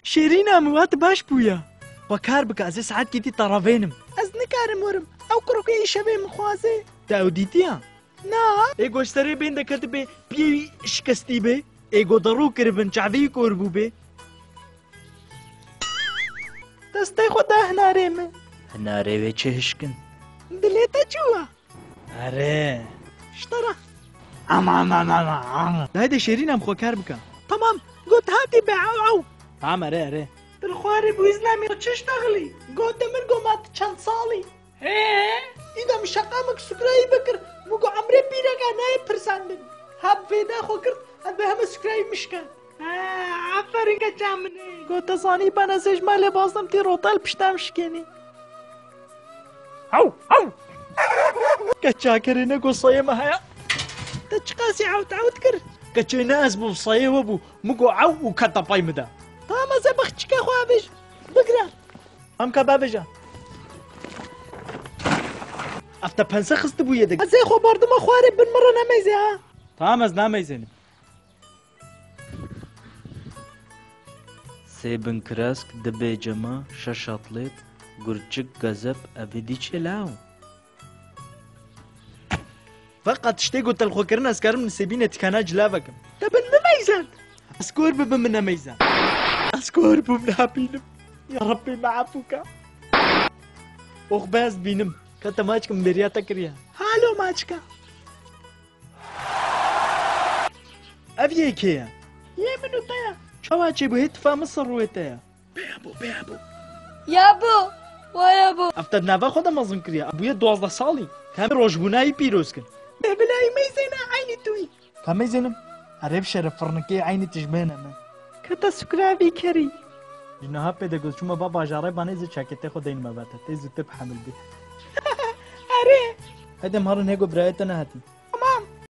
شێرینا min wat baş bûye. Xwe kar bike ez ê saetkê dî te revênim. Ez nikarim werim. Ew kurokê îşevê min xwazê. Te ew dîtiya? Na. Ê go ji serê bên deketibê piyê wî şikestî bê. Ê go derû kiribin çavê wî kor bûbê. Destê xwe da hinarê min. Hinarê wê çi hişkin? Dilê te çûwa. Erê. Ji te re. Aman aman aman. Haydi şêrîna min xwe kar bike. Tamam. Got hatî be ew ew. Tamam erê erê. Dilxwarê bû îzlamê çi ştexilî? Gote min got ma tu çend salî? Hê? Îda min şeqamek sukrayî bikir. Min got emrê pîreka nayê pirsandin. Ha vêda xwe girt ez bi heme sukrayî mişkan. Aferin keça min ê. Got te zanî ben ez ê ji malê bazdim tî rotel piştam şikênî. Ew ew. Keça kerê ne got sayê me heye. Te çi qasî ewt ewt kir? Keçê ne ez bûm sayê we bû. Min got ew û kete pay min de. Tamam ez ê bexçike xwe avêjim. Bigire. Em ka bavêje. Ev te pense xistibûye de. Ez ê xwe berdima xwarê bin min re nemeyzê ha. Tamam ez nameyzênim. Sê binkiresk, di bêcema, şeş atlêt, gurçik, gezep, evê dî çê law. Feqet tiştê ku te li xwe kirin ez karim nisêbînê tikana cila vekim. Te bin min meyzand. Ez kor bibim min nemeyzand. Ez kor bûm nabînim. Ya Rabbê me efû ke. Ox be ez dibînim. Ka te maçka min bêriya te kiriye. Halo maçka. Ev yê kê ye? Yê min û te ye. Çawa çêbû hê tifa min ser rûyê te ye. Bêya bû, bêya bû. Ya bû, waya bû. Ev te di nava xwe de mezin kiriye. Ev bûye 12 salî. Ka em rojbûnayî pîroz kin. Bêbilayî meyzêne eynî tu yî. Ka meyzênim? Erê bi şeref firnikê eynî tu ji min e min. Ka te sukravî kerî. Ji niha pê de got çûma ba bajarê banê zê çaketê xwe deynime ve te. Tê zûtir bi hemil bî. Erê. Heyde em herin hêgo birayê te nehatî.